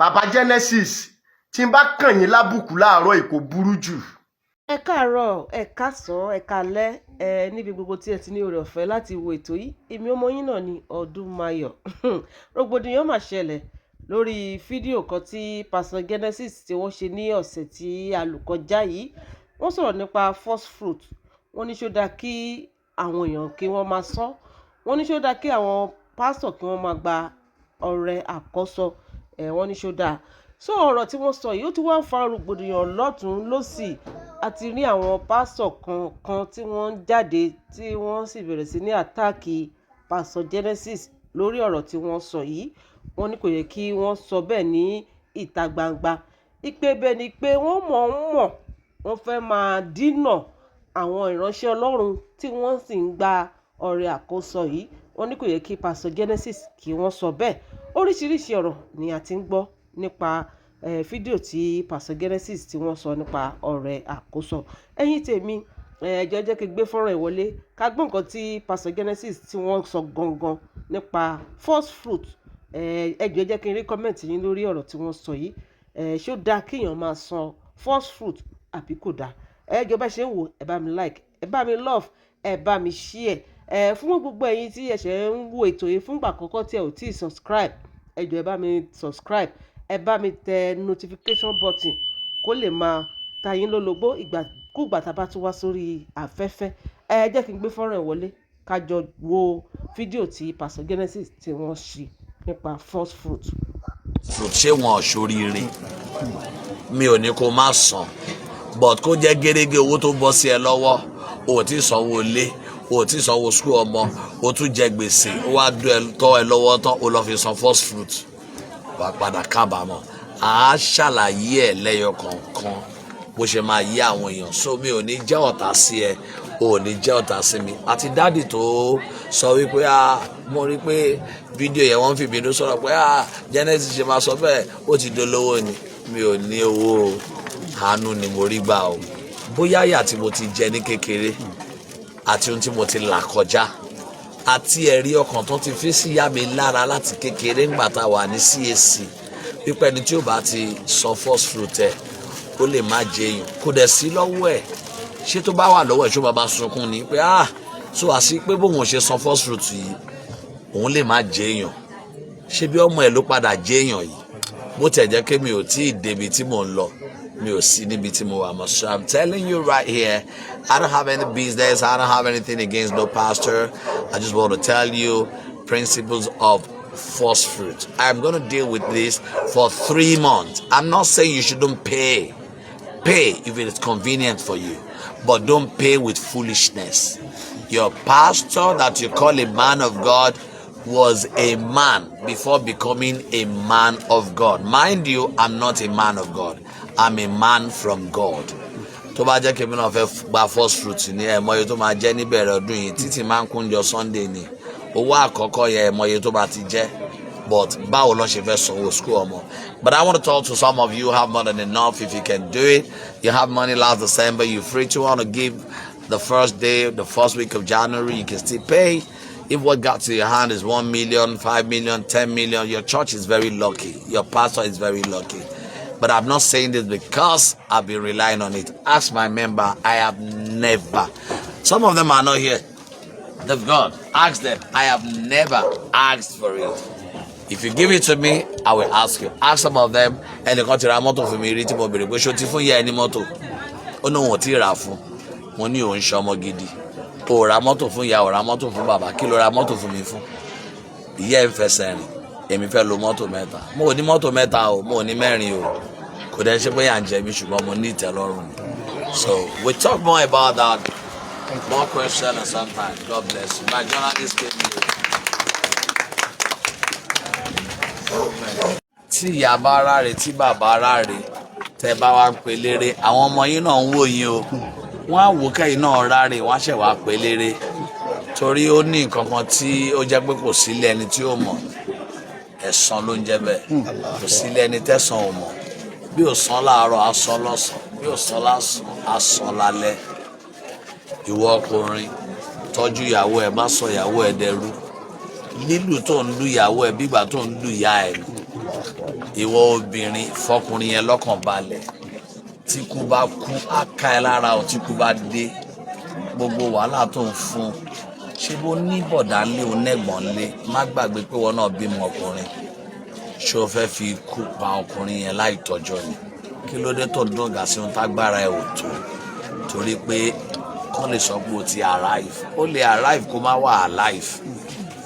Bàbá Genesis, tí n bá kàn yín lábùkù láàárọ̀ yìí, kò burú jù. Ẹ káàárọ̀, ẹ káàsán, ẹ káalẹ́, ẹ níbi gbogbo tí ẹ ti ní oore ọ̀fẹ́ láti wo ètò yìí. Èmi ọmọ yín náà ni Ọdúnmayọ̀. Rògbòdìyàn mà ṣẹlẹ̀ lórí fídíò kan tí Pastor Genesis tí wọ́n ṣe ní ọ̀sẹ̀ tí a lò kọjá yìí. Wọ́n sọ̀rọ̀ nípa first fruit. Wọ́n ní ṣó dáa kí àwọn èèyàn kí wọ́n máa sọ. Wọ́n ní ṣó dáa kí àwọn pásítọ̀ kí wọ́n máa gba ọrẹ àkọ́sọ ẹ̀. Wọ́n ní ṣó dáa. So ọ̀rọ̀ tí wọ́n sọ yìí, ó ti wá ń fa rògbòdìyàn lọ́tùn lọ́sì. A ti rí àwọn pásítọ̀ kankan tí wọ́n ń jáde, tí wọ́n sì bẹ̀rẹ̀ sí ní attack Pastor Genesis lórí ọ̀rọ̀ tí wọ́n sọ yìí. Wọ́n ní kò yẹ kí wọ́n sọ bẹ́ẹ̀ ní ìta gbangba, ìpè bẹ́ẹ̀ ni pé wọ́n mọ̀ ń mọ̀, wọ́n fẹ́ máa dínà àwọn ìránṣẹ́ Ọlọ́run tí wọ́n sì ń gba ọrẹ àkọ́sọ yìí. Wọ́n ní kò yẹ kí Pastor Genesis kí wọ́n sọ bẹ́ẹ̀. Oríṣiríṣi ọ̀rọ̀ ni a ti ń gbọ́ nípa fídíò tí Pastor Genesis tí wọ́n sọ nípa ọrẹ àkọ́sọ. Ẹ̀yin tèmi, ẹ jẹ́ jẹ́ kí n gbé fọ́nrán ìwọlé, ká gbọ́ nǹkan tí Pastor Genesis tí wọ́n sọ gangan nípa first fruit. Ẹ jọ̀ọ́, jẹ́ kí n rí comment yín lórí ọ̀rọ̀ tí wọ́n sọ yìí. Ṣé ó dáa kéèyàn máa san first fruit àbí kò dáa? Ẹ jọ̀ọ́, bá ṣe ń wò, ẹ bá mi like, ẹ bá mi love, ẹ bá mi share. Ẹ fún gbogbo ẹ̀yin tí ẹ ṣẹ̀ ń wo ètò yìí fúngbà àkọ́kọ́ tí ẹ ò tí ì subscribe, ẹ jọ̀ọ́, ẹ bá mi subscribe, ẹ bá mi tẹ notification button kó lè máa ta yín lólobó ìgbàkúgbà tá a bá tún wá sórí afẹ́fẹ́. Ẹ jẹ́ kí n gbé fọ́nrán ẹ̀ wọlé, ká jọ wo fídíò tí Pastor Genesis tí wọ́n ṣe nípa first fruit. Fruit, ṣé wọn ò ṣoríire? Mi ò ní kó má san, but kó jẹ́ gẹ́gẹ́ owó tó bọ́ sí ẹ lọ́wọ́, o ò tí ì sanwó ilé, o ò tí ì sanwó school ọmọ, o tún jẹ gbèsè, ó wá dún ẹ tọ́ ẹ lọ́wọ́ tán, o lọ fi san first fruit, wàá padà kábàámọ̀. À á ṣàlàyé ẹ̀ lẹ́yọ kọ̀ọ̀kan bó ṣe máa yí àwọn èèyàn. So mi ò ní jẹ́ ọ̀tá sí ẹ, o ò ní jẹ́ ọ̀tá sí mi. Àti daddy tó sọ wípé, ah, mo rí pé fídíò yẹn, wọ́n fi ìbínú sọ̀rọ̀ pé, ah, Genesis ṣe máa sọ bẹ́ẹ̀, ó ti dolówó ni. Mi ò ní owó o, àánú ni mo rí gbà o. Bóyá ìyà tí mo ti jẹ ní kékeré àti ohun tí mo ti là kọjá àti ẹ̀rí ọkàn tó ti fi sí ìyá mi lára láti kékeré ńgbà tá a wà ní CAC, pípẹ́ ni tí ó bá ti san first fruit ẹ̀, ó lè má jẹ èèyàn. Kò dẹ̀ sí lọ́wọ́ ẹ̀. Ṣé tó bá wà lọ́wọ́ ẹ̀, ṣó bàbá sunkún ni pé, ah, so àṣì pé bóun ò ṣe san first fruit yìí, òun lè má jẹ èèyàn? Ṣé bí ọmọ ẹ̀ ló padà jẹ èèyàn yìí? Bó tiẹ̀ jẹ́ pé mi ò tí ì débi tí mò ń lọ, mi ò sí níbi tí mo wà mọ́. So I'm telling you right here, I don't have any business, I don't have anything against no pastor. I just want to tell you principles of first fruit. I'm going to deal with this for 3 months. I'm not saying you shouldn't pay. Pay if it is convenient for you, but don't pay with foolishness. Your pastor that you call a man of God was a man before becoming a man of God. Mind you, I'm not a man of God. I'm a man from God. Tó bá jẹ́ kébí náà fẹ́ gba first fruit ní, ẹ̀ mọye tó máa jẹ́ níbẹ̀rẹ̀ ọdún yìí, títí máa ń kúnjọ Sunday ni owó àkọ́kọ́ yẹn, ẹ̀ mọye tó bá ti jẹ́. But báwo ló ṣe fẹ́ sanwó school ọmọ? But I want to talk to some of you who have more than enough. If you can do it, you have money last December, you're free to want to give the first day, the first week of January, you can still pay. If what got to your hand is 1 million, 5 million, 10 million, your church is very lucky. Your pastor is very lucky. But I'm not saying this because I've been relying on it. Ask my member, I have never. Some of them are not here. They've gone. Ask them. I have never asked for it. If you give it to me, I will ask you. Ask some of them. Ẹnìkan ti ra mọ́tò fún mi rí tí mo béèrè pé, ṣó ti fún ìyá ẹni mọ́tò? Ó ní òun ò tí ì rà fún. Mo ní òun ṣe ọmọ gidi. O ra mọ́tò fún ìyá, o ra mọ́tò fún bàbá, kí ló ra mọ́tò fún mi fún? Ìyá ẹ̀ ń fẹsẹ̀ rìn, èmi fẹ́ lo mọ́tò mẹ́ta. Mo ò ní mọ́tò mẹ́ta o, mo ò ní mẹ́rin o. Kò dẹ́ ṣe pé à ń jẹ mí, ṣùgbọ́n mo ní ìtẹ́lọ́rùn ni. So we talk more about that. More question and sometimes. God bless you. My journalist came here. Tí ìyá bá ráre, tí bàbá ráre, tẹ bá wá ń pe léré, àwọn ọmọ yín náà ń wò yín o. Wọ́n á wò kẹ́yìn náà ráre, wọ́n á ṣẹ̀ wá pe léré, torí ó ní nǹkan kan tí ó jẹ́ pé kò sílé ẹni tí ó mọ̀, ẹ̀san ló ń jẹ́ bẹ́ẹ̀. Kò sílé ẹni tẹ̀san ò mọ̀. Bí ò san láàárọ̀, á san lọ́sàn-án. Bí ò san lásán, á san lálẹ́. Ìwọ ọkùnrin, tọ́jú ìyàwó ẹ, má sọ ìyàwó ẹ dẹrú. Lílù tó ń lu ìyàwó ẹ bígbà tó ń lu ìyá ẹ ni. Ìwọ obìnrin, fọkùnrin yẹn lọ́kàn balẹ̀. Tí kú bá kú, á ká ẹ lára o. Tí kú bá dé, gbogbo wàhálà tó ń fún, ṣé bó ní bọ̀dá lé o, nẹ́gbọ̀n lé, má gbàgbé pé wọn náà bímọ ọkùnrin. Ṣé o fẹ́ fi ikú pa ọkùnrin yẹn láì tọ́jọ́ ni? Kí ló dé tó dùn gà sí ohun tágbára ẹ ò tó? Torí pé kọ́ lè sọ pé o ti arrive. Ó lè arrive kó má wà alive.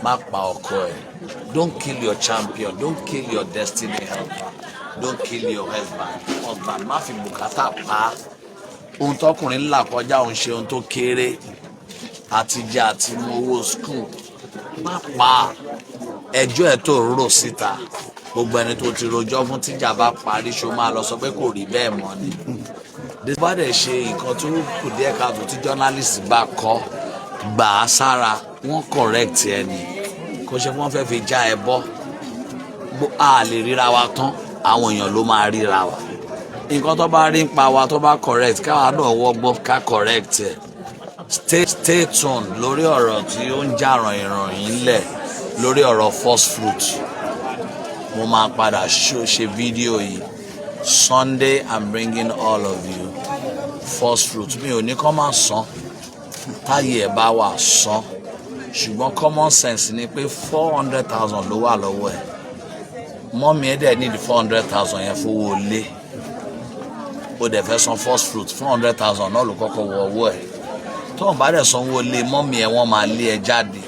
Má pa ọkọ ẹ. Don't kill your champion. Don't kill your destiny helper. Don't kill your husband. Má fi bùkátà pa á. Ohun tọkùnrin ńlá kọjá òun ṣe ohun tó kéré, àtijọ́ àti mú owó school. Má pa á. Ẹjọ́ ẹ̀ tó rò síta, gbogbo ẹni tó ti rojọ́ fún, tíjà bá parí, ṣó máa lọ sọ pé kò rí bẹ́ẹ̀ mọ́ ni? Bá dẹ̀ ṣe nǹkan tó kù díẹ̀ káàtó tí journalist bá kọ́, gbà á sára, wọ́n correct ẹ ni. Kó ṣe wọ́n fẹ́ fi já ẹ bọ́. A lè ríra wa tán, àwọn èèyàn ló máa ríra wa. Nǹkan tó bá rí ń pa wa, tó bá correct, káwa náà wọ́gbọ́n ká correct ẹ̀. Stay tuned lórí ọ̀rọ̀ tí ó ń jà ràn ìrànyìn lẹ̀ lórí ọ̀rọ̀ first fruit. Mo máa padà ṣe fídíò yìí. Sunday, I'm bringing all of you. First fruit, mi ò ní kọ́ máa san. Táyé ẹ̀ bá wà, san. Ṣùgbọ́n common sense ni pé 400,000 ló wà lọ́wọ́ ẹ̀. Mummy ẹ̀ dẹ̀ need 400,000 yẹn fowó lé. Ó dẹ̀ fẹ́ san first fruit, 400,000 náà ló kọ́kọ́ wọ owó ẹ̀. Tó o bá dẹ̀ sanwó lé mummy ẹ̀, wọ́n máa lé ẹ jáde,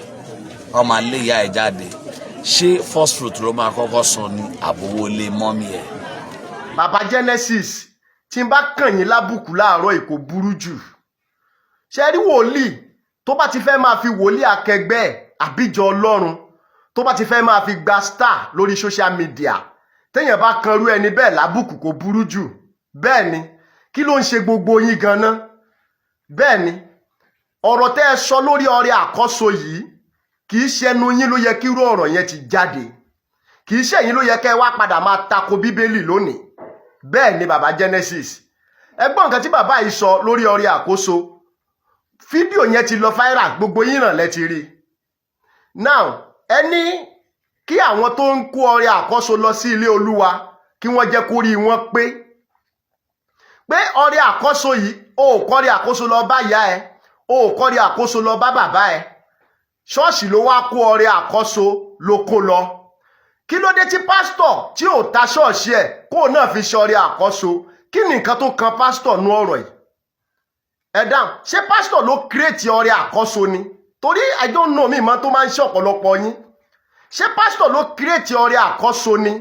wọ́n máa lé ìyá ẹ jáde. Ṣé first fruit ló máa kọ́kọ́ san ní àbówó lé mummy ẹ̀? Bàbá Genesis, tí n bá kàn yín lábùkù láàárọ̀ yìí, kò burú jù. Ṣe rí wòlíì tó bá ti fẹ́ máa fi wòlíì akẹgbẹ́ ẹ̀ àbíjọ Ọlọ́run, tó bá ti fẹ́ máa fi gba star lórí social media, téèyàn bá kan rú ẹni bẹ́ẹ̀ lábùkù, kò burú jù. Bẹ́ẹ̀ ni. Kí ló ń ṣe gbogbo yín ganan? Bẹ́ẹ̀ ni, ọ̀rọ̀ tẹ́ ẹ sọ lórí ọrẹ àkọ́so yìí, kì í ṣẹnu yín ló yẹ kí irú ọ̀rọ̀ yẹn ti jáde. Kì í ṣẹ̀yin ló yẹ kẹ́ ẹ wá padà máa tako Bíbélì lónìí. Bẹ́ẹ̀ ni, bàbá Genesis, ẹ gbọ́ nǹkan tí bàbá yìí sọ lórí ọrẹ àkóso. Fídíò yẹn ti lọ viral, gbogbo yín náà lẹ ti rí. Now, ẹ ní kí àwọn tó ń kó ọrẹ àkọ́so lọ sí ilé Olúwa, kí wọ́n jẹ́ kó rí wọn pé ọrẹ àkọ́so yìí, o ò kọ́rẹ àkóso lọ bá ìyá ẹ, o ò kọ́rẹ àkóso lọ bá bàbá ẹ, ṣọ́ọ̀ṣì ló wá kó ọrẹ àkọ́so ló kó lọ. Kí ló dé tí pásítọ̀ tí ò ta ṣọ́ọ̀ṣì ẹ̀ kó náà fi ṣọrẹ àkọ́so? Kí ni nǹkan tó kan pásítọ̀ nú ọ̀rọ̀ yìí? Ẹ dáhùn. Ṣé pásítọ̀ ló create ọrẹ àkọ́so ni? Torí I don't know, mi mọ́ tó máa ń ṣe ọ̀pọ̀lọpọ̀ yín. Ṣé pásítọ̀ ló create ọrẹ àkọ́so ni?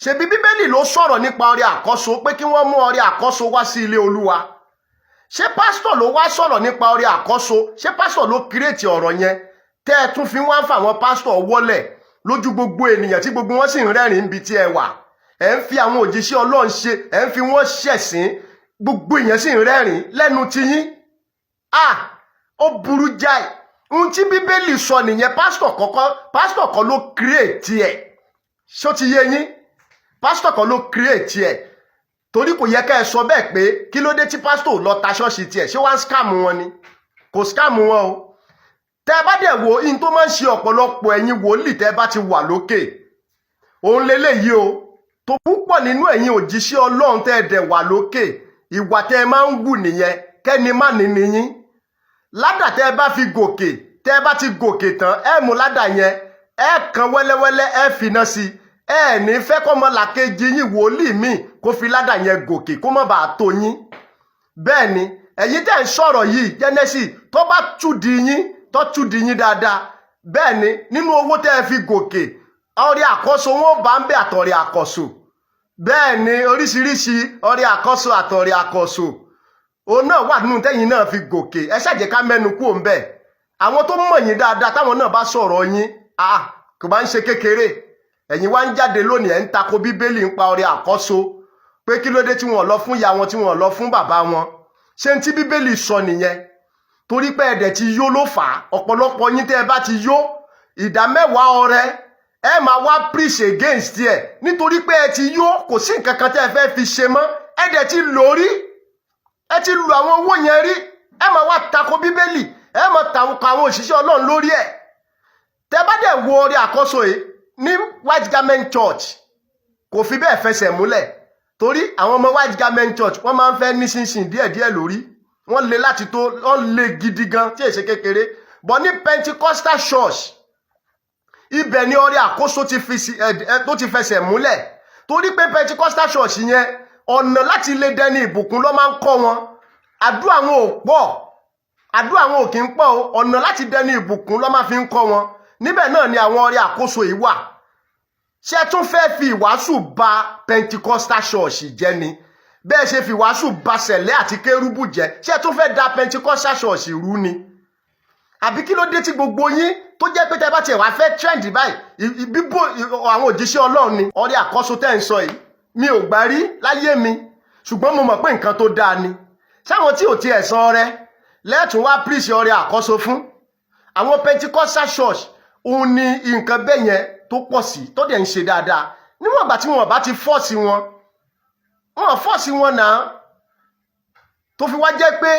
Ṣebí Bíbélì ló sọ̀rọ̀ nípa ọrẹ àkọ́so, pé kí wọ́n mú ọrẹ àkọ́so wá sí ilé Olúwa. Ṣé pásítọ̀ ló wá sọ̀rọ̀ nípa ọrẹ àkọ́so? Ṣé pásítọ̀ ló create ọ̀rọ̀ yẹn tẹ́ ẹ tún fi wá ń fà àwọn pásítọ̀ wọ́lẹ̀ lójú gbogbo ènìyàn, tí gbogbo wọn sì ń rẹ́rìn-ín níbi tí ẹ wà? Ẹ ń fi àwọn òjíṣẹ́ Ọlọ́run ṣe, ẹ ń fi wọ́n ṣẹ̀sín, gbogbo èèyàn sì ń rẹ́rìn-ín lẹ́nu tiyín. Ah, ó burú jáì. Ohun tí Bíbélì sọ nìyẹn. Pásítọ̀ kọ́kọ́, pásítọ̀ kan ló create ẹ̀. Ṣó ti yé yín? Pásítọ̀ kan ló create ẹ̀, torí kò yẹ ká ẹ sọ bẹ́ẹ̀ pé kí ló dé tí pásítọ̀ lọ ta ṣọ́ọ̀ṣì tiẹ̀. Ṣé wọ́n ń scam wọn ni? Kò scam wọn o. Tẹ́ ẹ bá dẹ̀ wo in tó máa ń ṣe ọ̀pọ̀lọpọ̀ ẹ̀yin wòlíì tẹ́ ẹ bá ti wà lókè, òun leléyìí o. Tó púpọ̀ nínú ẹ̀yin òjíṣẹ́ Ọlọ́run tẹ́ ẹ dẹ̀ wà lókè, ìwà tẹ́ ẹ máa ń wù nìyẹn. Kẹ́ni má ní níyín ládà. Tẹ́ ẹ bá fi gòkè, tẹ́ ẹ bá ti gòkè tán, ẹ mú ládà yẹn, ẹ kan wẹ́lẹ́wẹ́lẹ́, ẹ finá sí i. Ẹ ní fẹ́ kọ́mọ làkejì yín, wòlíì míì, kó fi ládà yẹn gòkè, kó má bàa tó yín. Bẹ́ẹ̀ ni, ẹ̀yin tẹ́ ń sọ̀rọ̀ yìí, Genesis, tó bá túdi yín, tó túdi yín dáadáa, bẹ́ẹ̀ ni, nínú owó tẹ́ ẹ fi gòkè, ọrẹ àkọ́so wọn bá ń bẹ, àtọ̀rẹ àkọ́so. Bẹ́ẹ̀ ni, oríṣiríṣi ọrẹ àkọ́so, àtọ̀rẹ àkọ́so, òun náà wà nínú tẹ́yìn náà fi gòkè. Ẹ ṣàjẹ́ ká mẹ́nu kúò ń bẹ̀. Àwọn tó mọ̀ yín dáadáa, táwọn náà bá sọ̀rọ̀ yín, ah, kò bá ń ṣe kékeré. Ẹ̀yin wá ń jáde lónìí, ẹ̀ ń tako Bíbélì ń pa ọrẹ àkọ́so, pé kí ló dé tí wọ́n lọ fún ìyá wọn, tí wọ́n lọ fún bàbá wọn. Ṣé n tí Bíbélì sọ nìyẹn? Torí pé ẹ̀dẹ̀ ti yó ló fà á. Ọ̀pọ̀lọpọ̀ yín, tẹ́ ẹ bá ti yó, ìdá mẹ́wàá, ọrẹ, ẹ máa wá preach against ẹ, nítorí pé ẹ ti yó. Kò sí nǹkan kan tẹ́ ẹ fẹ́ fi ṣe mọ́. Ẹ dẹ̀ ti lò rí, ẹ ti lu àwọn owó yẹn rí. Ẹ máa wá tako Bíbélì, ẹ máa tako àwọn òṣìṣẹ́ Ọlọ́run lórí ẹ̀. Tẹ́ bá dẹ̀ wo ọrẹ àkọ́so yìí ní White Garment Church, Kò fi bẹ́ẹ̀ fẹsẹ̀ múlẹ̀, torí àwọn ọmọ White Garment Church, wọ́n máa ń fẹ́ ní ṣinṣin díẹ̀díẹ̀ lórí. Wọ́n le láti tó, wọ́n le gidi gan tí èsè kékeré. But ní Pentecostal Church, ibẹ̀ ni ọrẹ àkóso ti fi sí ẹ ẹ tó ti fẹsẹ̀ múlẹ̀, torí pé Pentecostal Church yẹn, ọ̀nà láti lè dẹni ìbùkún ló máa ń kọ́ wọn. Àdúrà wọn ò pọ̀, àdúrà wọn ò kí ń pọ̀ o. Ọ̀nà láti dẹni ìbùkún ló máa fi ń kọ́ wọn. Níbẹ̀ náà ni àwọn ọrẹ àkóso yìí wà. Ṣé ẹ tún fẹ́ fi ìwàásù ba Pentecostal Church jẹ́ ni? Bẹ́ẹ̀ ṣe fi ìwàásù ba Sẹ̀lẹ́ àti Kérúbù jẹ́, ṣé ẹ tún fẹ́ da Pentecostal Church rú ni, àbí kí ló dé tí gbogbo yín tó jẹ́ pé tẹ́ bá tiẹ̀ wá fẹ́ trend báyìí, bíbò àwọn òjíṣẹ́ Ọlọ́run ni? Ọrẹ àkọ́so tẹ́ ń sọ yìí, mi ò gbà rí láyé mi, ṣùgbọ́n mo mọ̀ pé nǹkan tó dáa ni. Sáwọn tí ò tiẹ̀ san ọrẹ lẹ́ẹ̀tún wá preach ọrẹ àkọ́so fún? Àwọn Pentecostal Church, òun ni nǹkan bẹ́ẹ̀ yẹn tó pọ̀ sí, tó dẹ̀ ń ṣe dáadáa, níwọ̀n ìgbà tí wọn bá ti force wọn, wọn force wọn náà, tó fi wá jẹ́ pé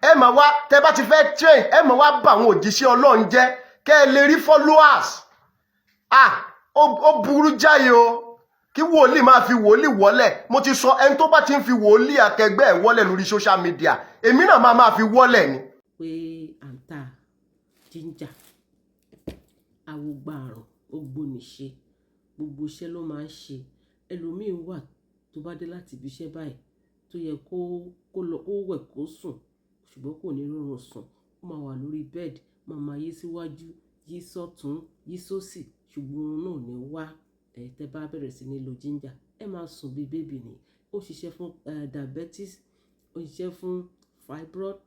ẹ máa wá, tẹ́ bá ti fẹ́ train, ẹ máa wá bá àwọn òjíṣẹ́ Ọlọ́run jẹ́ kẹ́ ẹ lè rí followers. Ah, ó burú jáì o, kí wòlíì máa fi wòlíì wọ́lẹ̀. Mo ti sọ, ẹni tó bá ti ń fi wòlíì akẹgbẹ́ ẹ̀ wọ́lẹ̀ lórí social media, èmi náà máa fi wọ́lẹ̀ ni. Pé à ń ta ginger, awogba àrùn, ó gbóníṣe, gbogbo iṣẹ́ ló máa ń ṣe. Ẹlòmíín wà tó bá dé láti ibi iṣẹ́ báyìí, tó yẹ kó lọ kó wẹ̀ kó sùn, ṣùgbọ́n kò ní rọrùn sùn. Ó máa wà lórí bed, máa máa yí síwájú, yí sọ́tún, yí sósì, ṣùgbọ́n oorun náà ò ní wá. Ẹ tẹ́ bá bẹ̀rẹ̀ sí ní lo ginger, ẹ máa sùn bí baby ni. Ó ṣiṣẹ́ fún diabetes, ó ṣiṣẹ́ fún fibroid.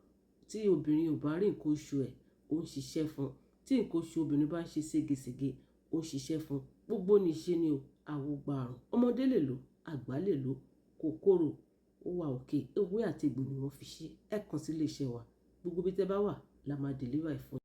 Tí obìnrin ò bá rí nǹkan oṣù ẹ̀, ó ń ṣiṣẹ́ fún. Tí nǹkan oṣù obìnrin bá ń ṣe ségesège, ó ń ṣiṣẹ́ fún. Gbogbo níṣe ni o, àwògbà àrùn. Ọmọdé lè lò, àgbà lè lò, kòkòrò ó wà òkè. Ewé àti egbò ni wọ́n fi ṣe. Ẹ kàn sí ilé iṣẹ́ wa, gbogbo ibi tẹ́ bá wà la máa deliver ẹ̀ fún.